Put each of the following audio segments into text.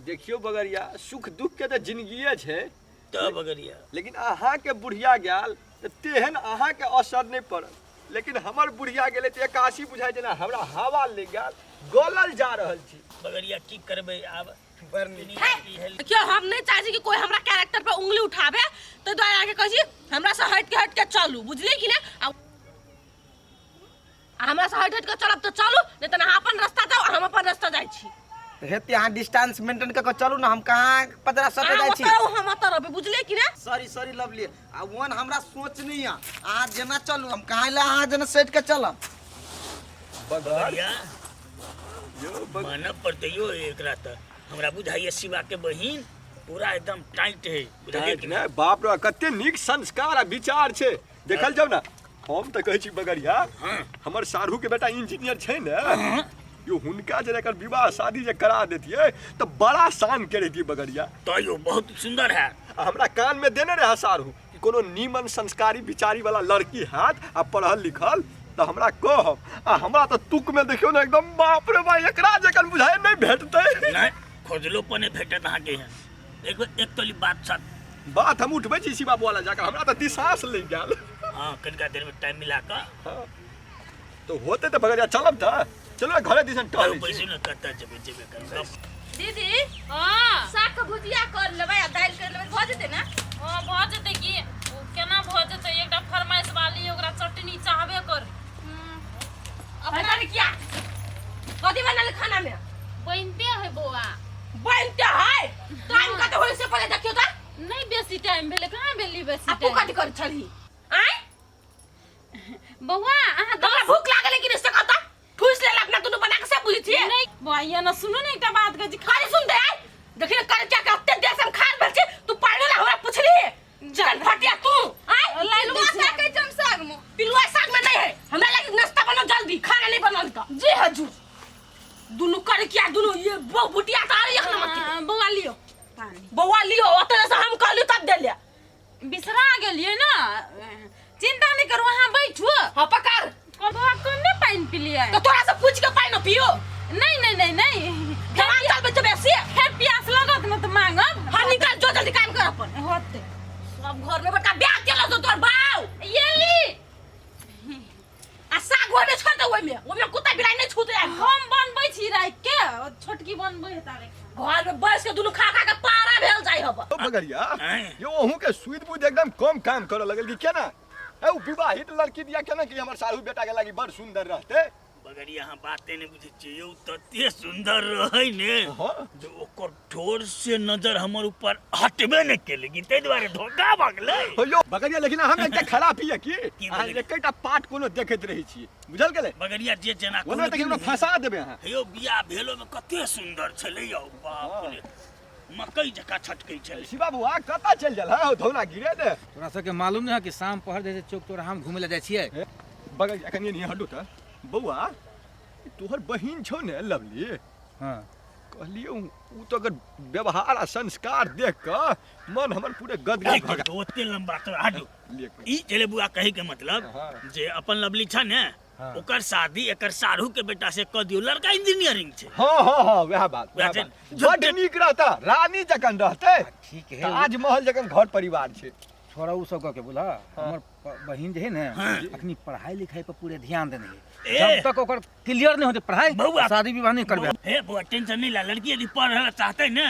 देखियौ बगरिया, सुख दुख के तऽ जिंदगिए छै। तऽ बगरिया, लेकिन अहाँके बुढ़िया गेल तऽ तेहन अहाँके असर नहि पड़ल, लेकिन हमर बुढ़िया गेलै तऽ 81 बुझाइ जेना हमरा हवा लागि गेल, गलल जा रहल छी। बगरिया, की करबै आब? बड़ नीक। देखियौ, हम नहि चाहै छी कि कोई हमरा कैरेक्टर पर उंगली उठाबे, ताहि दुआरे अहाँके कहै छी हमरा से हटि के हटि के चलू, बुझलियै कि नहि? आ हमरा से हटि हटि के चलब तऽ चलू, नहि तऽ अहाँ अपन रास्ता जाउ, हम अपन रास्ता जाइ छी। हेते अहाँ डिस्टेंस मेंटेन कऽ के चलू ने, हम कहाँ पतरा सटे अहाँ जाइ छी। ओतऽ रहू, हम ओतऽ रहबै, बुझलियै कि नहि? सॉरी सॉरी लवली, आ वन हमरा सोच नहीं है, अहाँ जेना चलू हम कहाँ ला अहाँ जेना सट के चलब। बगर बगरिया यौ बग मानऽ पड़तै यौ एकरा। तऽ हमरा बुझाइए शिवा के बहिन पूरा एकदम टाइट है, बुझलियै टाइट कि नहि, बाप रे, कते नीक संस्कार आ विचार छै, देखल जाउ ने। हम तऽ कहै छी बगरिया, हमर साढ़ू के बेटा इंजीनियर छै ने यो, हुनका जे एकर विवाह शादी जे करा देतियै तऽ बड़ा शान के रहितियै बगरिया। तऽ यौ बहुत सुंदर है। आ हमरा कान में देने रहे साढ़ू कि कोनो नीमन संस्कारी विचारी वाला लड़की हैत आ पढ़ल लिखल तऽ हमरा कहब। आ हमरा तऽ तुक में देखियौ ने एकदम, बाप रे बा, एकरा जखन बुझाइ नहि भेटतै। नहि, खोजलो पर नहि भेटत अहाँके एहन। एक एक तोली बात साथ बात हम उठबै छी शिवा बुआ लग जाकऽ, हमरा तऽ दिशास लागि गेल। हाँ, कनिका देर में टाइम मिला कऽ। हाँ। तऽ होतै तऽ बगरिया चलब, तऽ चलो घरे दिसन टहलै छी। पैसो ने कतऽ जेबै, जेबै करबै। दीदी। हाँ। साग के भुजिया कर लेबै आ दालि कर लेबै, भऽ जेतै ने? हाँ, भऽ जेतै की। ओ केना भऽ जेतै? एकटा फरमाइश वाली, ओकरा चटनी चाहबे कर। अपना ने किया कथी बनल खाना में? बनते है बौआ। बनते है? टाइम कते होय से पहिले देखियो त। नहीं बेसी टाइम भेलै, कहाँ भेली बेसी आ तू टाइम? कथी कर छलही आय? बौआ, अहाँ हमरा भूख लागल है कि नहीं से कहता? ठूस ले अपना दुनू बना के सब बुझै छियै। नहीं बौआ, ये ना सुनू ने, एकटा बात कहै छी। खाली सुन दे आय, देखी ने कर क्या करते देर से हम खा रहल छी, तू पानि ला हमरा पुछली चल फटिया तू आय। लाइन पिलुआ दै छी। साग है साग में, पिलुआ साग में नहीं है, हमरा लगे नाश्ता बनाओ जल्दी, खाना नहीं बनल त जी हजूर। दुनू कर क्या दुनू ये बो बुटिया त आर एक नंबर के। हाँ, बौआ लियो पानी। बौआ लियो, ओतने से हम कहलियो तब दे ले। बिसरा गेलियै ने, चिंता नहीं करू, अहाँ बैठू। हाँ पकड़। बौआ, कमे पानि पिलियै। तो तोरा से पूछ के पानि पियो। नहीं नहीं नहीं नहीं। जवान चल बच्चे बेसी। फेर प्यास लगत ने तऽ मांगब। हाँ निकल जो, जल्दी काम कर अपन। होते। सब घर में बड़का ब्याह केलो तो तोर बाऊ। ये ली। आ साग ओहिमे छोड़ दे, ओहिमे ओहिमे कुत्ता बिलाई नहीं छूते आबि कऽ। हम बनबै छी राखि के, ओ छोटकी बनबै है तारे। घर में बैस के दुनू खा खा के पारा भेल जाइ हब। ओ बगरिया। आँय। यो अहूँ के सुध बुध एकदम कम काम करऽ लगल कि केना? ए उ विवाहित लड़की दिया केना कि हमर साढ़ू बेटा के लागी बड़ सुंदर रहते। बगरिया, अहाँ बाते नहि बुझै छियै यौ, तते सुंदर रहै ने जे ओकर ठोर से नजर हमर ऊपर हटबे नहि केलै कि ताहि दुआरे धोखा भऽ गेलै। हो यौ बगरिया, लेकिन अहाँ एकटा खराबी है कि की अहाँ बगरिया? एकेटा पार्ट कोनो देखैत रहै छियै, बुझल गेलै? बगरिया, जे जेना ओना तऽ केकरो फंसा देबै अहाँ। हे यौ, बियाह भेलो मे कते सुंदर छलै यौ, बाप रे, मकई जकाँ छटकै छलै। शिवा बुआ कतऽ चलि गेल है धौना गिरे ने? तोरा सबके मालूम नहीं है कि शाम पहर जे छै चौक तोरा हम घूमे लए जाइ छियै। बगल कनि नहीं हटू तऽ बौआ, ई तोहर बहिन छौ ने लवली? हाँ। कहलियौ उ तऽ अगर व्यवहार आ संस्कार देख कऽ मन हमर पूरे गदगद भऽ गेल। ओते लंबा तो हटू। लिए। ई चले बुआ, कहे के मतलब जे अपन लवली छ ने, ओकर शादी एकर साढ़ू के बेटा से क दियौ, लड़का इंजीनियरिंग छै। हाँ हाँ हाँ, वएह बात, वएह वएह बात। बड नीक रहता, रानी जकन रहते। ठीक है। ताजमहल जकन घर परिवार छै। छोड़ा उ सब के बोला, हमर बहिन जे है ने अखनी पढ़ाई लिखाई पर पूरे ध्यान देने है। ए। जब तक ओकर क्लियर नहीं होते पढ़ाई, बौआ। शादी विवाह नहीं करबे। हे बौआ, टेंशन नहीं ला, लड़की यदि पढ़ चाहते ने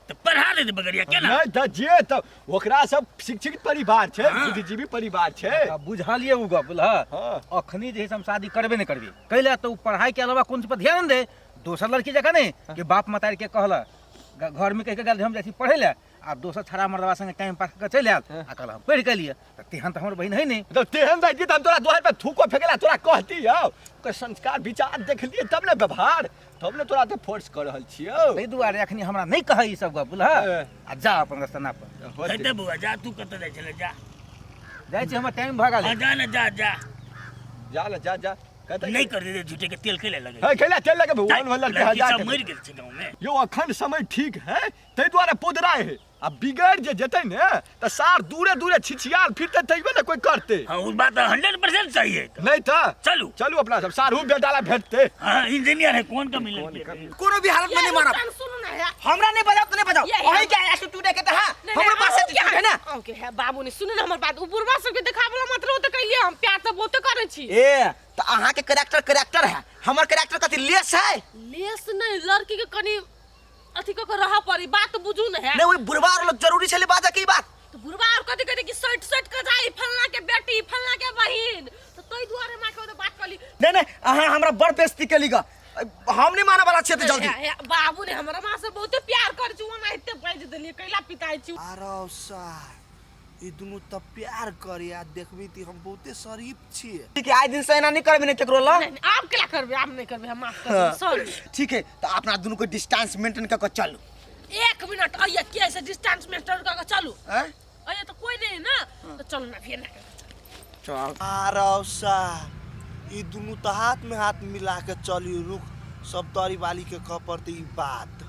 तो पढ़ा देते बगरिया केना। नहीं तऽ जे तऽ ओकरा सब शिक्षित परिवार छै, बुद्धिजीवी परिवार छै। आ बुझलिए उ गप बुझल। अखनी जे है से हम शादी करबे नहीं करबे कैला तो उ पढ़ाई के अलावा कोन चीज पर ध्यान दे, दोसर लड़की जकाँ नहीं कि बाप मतारी के कहला घर में कह के गेल हम जाइ छी पढ़े ले आ दोसर छड़ा मर्दवा संगे टाइम पास कऽ चलि आयल आ कहल हम पढ़ि के लिए, तऽ तेहन तऽ हमर बहिन है नहीं। तऽ तेहन रहती तऽ हम तोरा दुआरि पर थूको फेकेला तोरा कहती यौ, ओकर संस्कार विचार देखलियै तब ने व्यवहार, तब ने तोरा तऽ फोर्स कऽ रहल छियौ। ताहि दुआरे अखनी हमरा नहीं कहै ई सब गप बुझल। आ जा अपन रस्ता नाप। होतै। हेतै बौआ, जा तू कतऽ जाइ छलै, जा। जाइ छी, हमर टाइम भऽ गेल। हाँ, जा ने, जा जा। जा ने, जा जा। कतऽ नहीं कर दे, झूठे के तेल खेले लगे। है खेला तेल लगे भगवान भला लड़की जा सब के। मरि गेल छै गाँव में। यौ अखन समय ठीक है ताहि दुआरे पोदराय है, आ बिगड़ जे जेतै ने तऽ सार दूरे दूरे छिछियाल फिरते, तैयो ने कोई करते। हाँ, उस बात 100% सही है। नहीं तऽ चलू। चलू अपना सब सारू बेटा ला भेटते। हाँ, इंजीनियर है, कौन कमी लड़की है? कोनो भी हालत में नहीं मानब। सुनू ना यार। हमरा नहीं बजाओ तो नहीं बजाओ। ये- वही क्या एटीट्यूड है के त हां नहीं, हमरो नहीं, पास अहूँ एटीट्यूड है ना। अहूँ के है बाबू ने सुनू ने हमर बात, उ बुढ़वा सबके देखाबला मतलब तऽ कैलियै, हम प्यार तऽ बहुते करै छी। ए त अहाँ के कैरेक्टर कैरेक्टर है, हमर कैरेक्टर कथि लेस है? लेस नहीं, लड़की के कनी अथी कऽ के रहऽ पड़ी, बात बुझू ने है। नहीं ओई बुढ़वा और लोग जरूरी छले बाजा के ई बात। तो बुढ़वा और कथी कथी कि सट सट के जाई फलना के बेटी फलना के बहिन, तो तई दुआरे मां के ओते बात कली। नहीं नहीं अहाँ हमरा बड़ बेइज्जती केली ग, हम नहीं माने वाला छियै त जल्दी। हे, हे, बाबू ने हमरा मां से बहुते प्यार कर छु, ओना एते बाजि देलियै कैला पिताइ छु। आरो सार ई दुनू त प्यार करी आ देखबी त हम बहुते शरीफ छियै। ठीक है आइ दिन से एना नहीं करबी ने केकरो ल। नहीं, नहीं, आब केला करबे, आब नहीं करबे, हम माफ कर देबै, सॉरी। ठीक है त अपना दुनू के डिस्टेंस मेंटेन क के चलू। एक मिनट आइए, के ऐसे डिस्टेंस मेंटेन क के चलू? हैं? आइए तो कोई नहीं ना, तो चलू ना फिर ना। चल। आरो सार ई दुनू त हाथ में हाथ मिला के चली, रुक सब तरी वाली के कह पड़ते ई बात।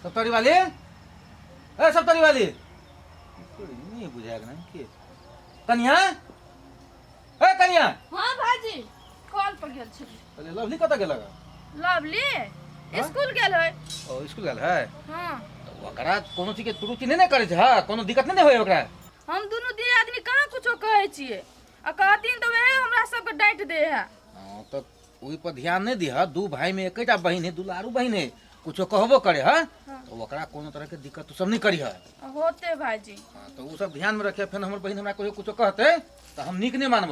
सब तरी वाली? ए सब तरी वाली नहीं बुझाएगा ना के कन्या, ए कन्या। हां भाजी कॉल पर गेल छी। अरे लवली कतऽ गेलक? लवली स्कूल गेल है। ओ स्कूल गेल है। हां। तऽ ओकरा कोनो चीज के त्रुटि नहि ने करै छै, हां कोनो दिक्कत नहि ने होय ओकरा। हम दुनू दी आदमी कहाँ कुछो कहै छियै, आ कहथिन तऽ वएह हमरा सबके डांटि दे है। हां तऽ ओहि पर ध्यान नहि दिह, दू भाई में एकेटा बहिन है, दुलारू बहिन है, कुछो कहबो करे है तो ओकरा कोनो तरह के दिक्कत तू सब नहीं करी है। होते भाईजी। हाँ, तो उ सब ध्यान में रखे, फिर हमर बहिन हमरा कहियो कुछो कहते तो हम नीक नहीं मानब।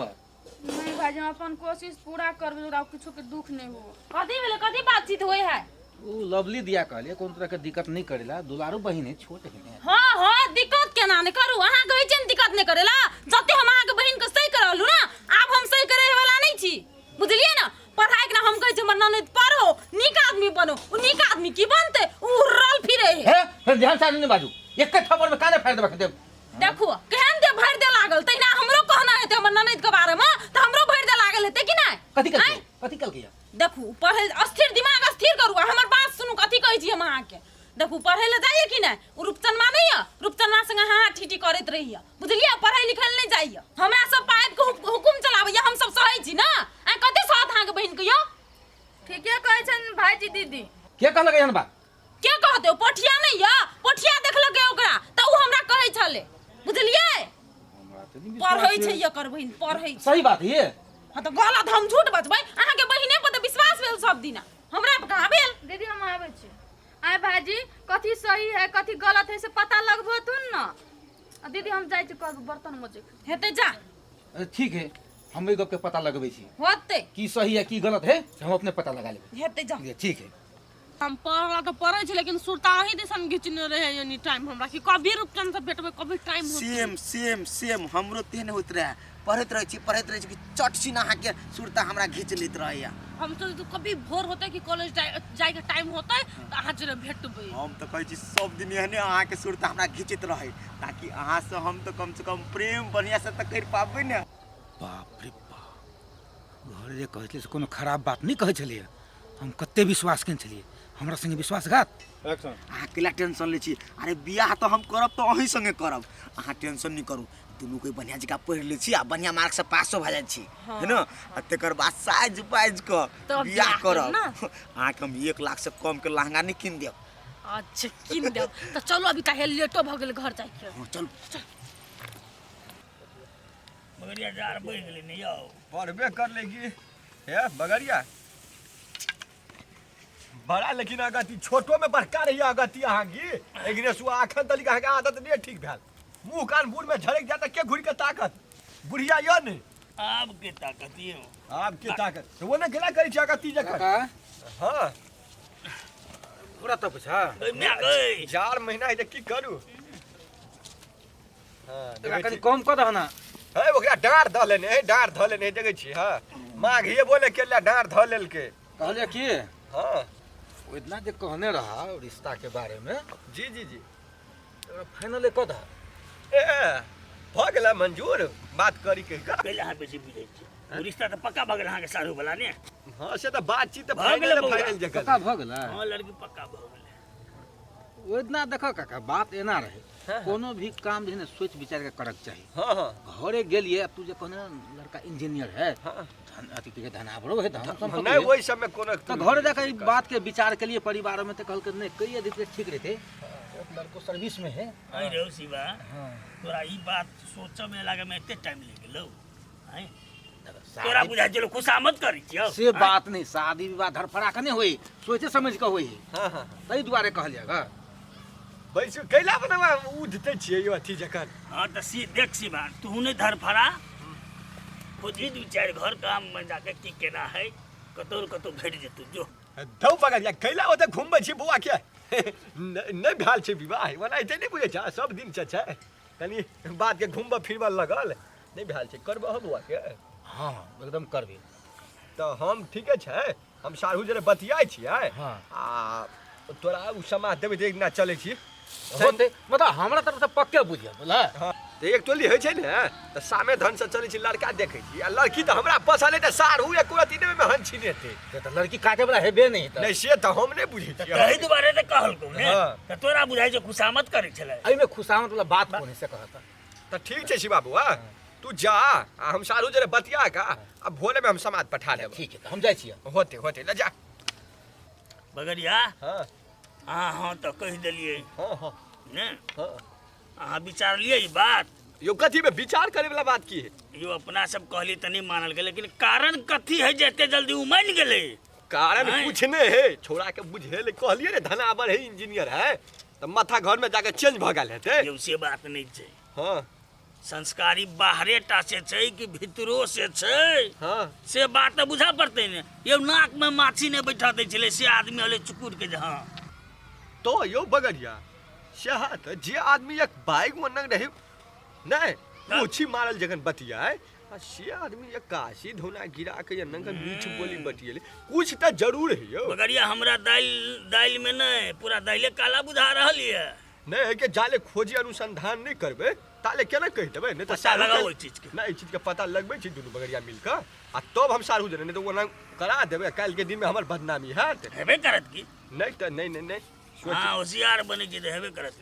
नहीं भाईजी हम अपन कोशिश पूरा करबै, ओकरा कुछो के दुख नहीं हो। कथी भेलै, कथी बातचीत होय है? उ लवली दिया कहलिए कोनो तरह के दिक्कत नहीं करेला, दुलारू बहिन है, छोट है। हाँ हाँ दिक्कत केना नहीं करू, अहाँ कहै छियै ने दिक्कत नहीं करेला, जते हम अहाँके बहिन के सही करलू ना, आब हम सही करे वाला नहीं छी, बुझलियै ना? पढ़ाई के ना हम कहै छी हमर ननद पढ़ो, नीक आदमी बनो, उ नीक आदमी की बनते, उ उड़ल फिरे है। हे फिर ध्यान से नहीं बाजू, एक थप्पड़ में काने फाड़ देबा देब। देखो केहन दे भरि दे लागल, तहिना हमरो कहना हेतै हमर ननद के बारे में, त हमरो भरि दे लागल हेतै कि नहीं? कथी कलकै, कथी कलकै? देखू पढ़ै अस्थिर दिमाग अस्थिर करू, आ हमर बात सुनू, कथी कहै छी हम अहाँके। देखू पढ़ै लए जाइए कि नहि? ओ रूपचनमा नहि यऽ, रूपचनमा संगे हाँ ठीठी करैत रहैए, बुझलियै? पढ़ै लिखै लए नहि जाइए, हमरा सब पर आबि कऽ हुकुम चलाबैए, हम सब सहै छी ने। आइ कते सहत अहाँके बहिनके यौ? ठीके कहै छनि भाईजी दीदी। के कहलक एहन बात? के कहतै, ओ पोठिया नहि यऽ, पोठिया देखलकै ओकरा तऽ ओ हमरा कहै छलै, बुझलियै? पढ़ै छै एकर बहिन, पढ़ै छै। सही बात ये। हाँ तऽ गलत हम झूठ बजबै? अहाँके बहिने पर तऽ विश्वास भेल सब दिना, हमरा पर कहाँ भेल? दीदी हम आबै छी। आय भाईजी कथी सही है कथी गलत है से पता लगबथुन ना। आ दीदी हम जाइ छी कहब बर्तन मजे हेतै जा। अरे ठीक है, हम एहि गप के पता लगबै छी होतै की सही है की गलत है, से हम अपने पता लगा लेबै। हेतै जा। ये ठीक है। हम पढ़ला तऽ पढ़ै छी, लेकिन सुरता अही दिसन घिचने रहे एनी टाइम हमरा कि कभी रूपचंद से भेटबै, कभी टाइम होतै। सेम सेम सेम हमरो तेहन होइत रहे, पढ़ैत रहै छी पढ़ैत रहै छी कि चट सिन अहाँके सुरता हमरा घीच लैत रहैया। हम सोचै कभी भोर होतै कि कॉलेज जाइके टाइम होतै तऽ अहाँ जरे भेटबै। हम तऽ कहै छी सब दिन एहने अहाँके सुरता हमरा घिचैत रहै, ताकि अहाँसँ हम तऽ कमसँ कम प्रेम बढ़िआँसँ तऽ करि पाबै ने। बाप रे बाप, घर जे कहै छलियै से कोनो खराब बात नहि कहै छलियै, हम कते विश्वास केने छलियै, हमरा संगे विश्वासघात। अहाँ केला टेंशन लै छी? अरे बियाह तऽ हम करब तऽ अहीं संगे करब, अहाँ टेंशन नहि करू। दुनू कोई बढ़िया जकाँ पढ़ि लै छी आ बढ़िया मार्क से पासो भऽ जाइ छी, है ना? आ तकर बाद साजि बाजि कऽ तब बियाह बियाह करब। करब ना। अहाँके हम 1 लाख से कम के लहंगा नहि कीन देब। अच्छा कीन देब तऽ चलू, अभी तऽ लेटो भऽ गेल घर जाइके। हाँ चलू। बगरिया जार बढ़ि गेलै ने यौ। बढ़बे करलै की हे बगरिया, बड़ा लेकिन अगति छोटो में बड़का रही अगति अहाँ की एकरे सुआ अखन तलिक अहाँके आदत नहि ठीक भेल, मुँह कान बूढ़ में झड़क जाए तऽ के घुरि के ताकत बुढ़िया यऽ ने। आब के ताकत यौ? आब के ताकत तऽ ओ ने गेला करै छै अगति जखन। काका। हाँ। पूरा तप छा। ओइ माय गै। 4 महीना है तऽ की करू? हाँ, एकरा कनि कम कऽ दह ना। है ओकरा डाँड़ धऽ लेने है, डाँड़ धऽ लेने है, देखै छी। हाँ माघिए बोले के लिए डाँड़ धऽ लेलकै। कहलियै की? हाँ। ओ इतना जे कहने रहा रिश्ता के बारे में। जी जी जी। ओकरा फाइनले कऽ दह। ए भऽ गेलै मंजूर, बात करी के का? पहिले अहाँ बेसी बुझै छी, ओ रिश्ता तऽ पक्का भऽ गेल अहाँके साढ़ू वाला ने? हाँ से तऽ बातचीत तऽ भऽ गेलै फाइनल बौआ। फाइनल जगह पक्का भऽ गेलै? हाँ लड़की पक्का भऽ गेलै। ओतना देखऽ काका, बात एना रहे, कोनो भी काम जे है ने सोच विचार के करक चाही। हाँ हाँ घरे गेलिए आ तू जे कहने ना, लड़का इंजीनियर है, हाँ। धन अथी के धनावरो है, धन संपत्ति नहीं है। ओहि सब में कोनो तो घरे जाकर ई बात के विचार के लिए परिवार में तो कहलकै नहीं कहिए देते ठीक रहते, एक लड़को सर्विस में है। अरे रौ शिवा, हाँ। तोरा ई बात सोचऽ में लागे में एते टाइम लागि गेलौ? आँय, तोरा शादी बुझाइ छलौ खुशामद करै छियौ? से बात नहीं, शादी विवाह धड़फड़ा के नहीं होई, सोचे समझ के होई। हाँ हाँ ताहि दुआरे कहलियै गा। बैसू कैला बनवा उठते छियै यौ अथी जखन। हाँ तऽ सी देख शिवा, तू नहि धड़फड़ा, खोजही दू चारि घर गाम में जाके की केना है, कतौ ने कतौ भेट जेतौ। जो धौ पकड़िया कैला ओतऽ घुमबै छी बौआ के, नहि भेल छै विवाह ओनाहिते नहि बुझै छै, सब दिन से छै कनि बात के घुमबऽ फिरबऽ लगल, नहि भेल छै। करबऽ बौआ के? हाँ एकदम करबे। तऽ हम ठीके छै, हम साढ़ू जरे बतियाइ छियै। हाँ। आ तोरा ओ समाज देबै तऽ एक दिना चलै छी होते, मतलब हमरा तरफ से पक्के बुझिया बोला। हाँ, तऽ एक टोली होइ छै ने तऽ सामे धन से चलै छी, लड़का देखै छी आ लड़की तऽ हमरा पसंद है तऽ साढ़ू एको रत्ती नहि ओहिमे हन छिनेतै। तऽ लड़की काटे वाला हेबे नहीं तऽ। नहि से तऽ हम नहि बुझै छियै। तहि दुआरे तऽ कहलकौ ने। हाँ। तऽ तोरा बुझाइ छै खुशामद करै छलै? एहिमे खुशामद वाला बात कोन है से कहता। तऽ ठीक छै शिवा बौआ, तू जा आ हम सारू जरे बतिया का आ भोरे में हम समाज पठा देब। ठीक है, तऽ हम जाइ छियै। होते होते ले जा। बगरिया। हाँ। अहाँ हाँ तऽ कहि देलियै। हाँ हाँ। ने हाँ। अहाँ विचारलियै ई बात? यो कथी में विचार करे वाला बात की है? यो अपना सब कहली तऽ नहि मानल गेलै, लेकिन कारण कथी है जे एते जल्दी उ मानि गेलै? कारण नहीं। कुछ नहीं है, छोड़ा के बुझे ले कहलिए ने धनावर है, इंजीनियर है, तऽ माथा घर में जाके चेंज भऽ गेल हेतै। यौ से बात नहि छै। हाँ। संस्कारी बाहरे टा से छै कि भीतरो से छै? हाँ। से बात तऽ बुझा पड़तै ने। यौ नाक में माछी नहि बैठा दै छलै से आदमी होलै चुकुर के जे हाँ। तो यौ बगरिया सएह तऽ जे आदमी एक बाइक में रहे नहीं मोछी मारल जखन बतियाए आ से आदमी एक काशी धोना गिरा के या नंगा मीठ बोली बतियेले, कुछ तऽ जरूर है यौ। बगरिया हमरा दालि दालि में नहीं पूरा दालिए काला बुझा रहल ये। नहीं है के जाले खोजी अनुसंधान नहीं करबे ताले केना कहि देबै, नहीं तऽ पता सारू लगाओ के ओहि चीज के। नहीं, एहि चीज के पता लगबै छी दुनू बगरिया मिल कऽ आ तब हम सारू देने, नहीं तऽ ओना करा देबै, काल्हि के दिन में हमर बदनामी हैत। हेबे करत की? नहीं तऽ नहीं नहीं नहीं सोच। हाँ होशियार बनै छै तऽ हेबे करत ने।